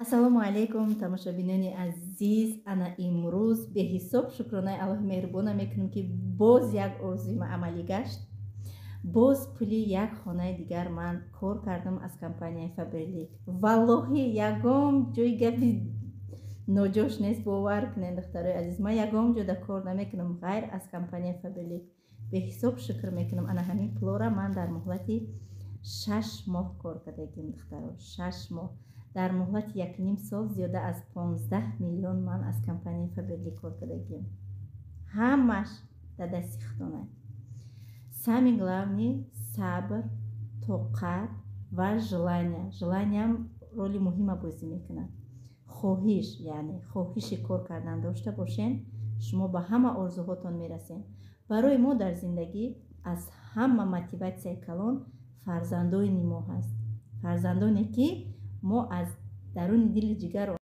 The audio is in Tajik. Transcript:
Ассалому алайкум, тамошобинони азиз. Ана имрӯз беҳисоб шукронаи Аллоҳи меҳрубона мекунем, ки боз як орзуи ма амалӣ гашт. Боз пули як хонаи дигар ман кор кардам аз компанияи Фаберлик. Валлоҳи, ягон ҷои гапи ноҷош нест, бовар кунед, духтарои азиз, ман ягон ҷода кор намекунам, ғайр аз компанияи Фаберлик. Беҳисоб шукр мекунам. Ана ҳамин пулора ман дар муҳлати 6 моҳ кор кардагим, духтаро, 6 моҳ. Дар муҳлати якним сол зиёда аз 15 миллион ман аз компанияи Фаберлик кор кардагим. Ҳамаш дар дасти худона. Самый главный сабр, тоқат ва желание. Желание ам роли муҳима бозӣ мекунад. Хоҳиш, яъне хоҳиши кор кардан дошта бошен, шумо ба ҳама орзуҳотон мерасед. Барои мо дар зиндагӣ аз ҳама мотиватсияи калон фарзандони мо ҳаст, фарзандоне, ки мо аз даруни дили ҷигар.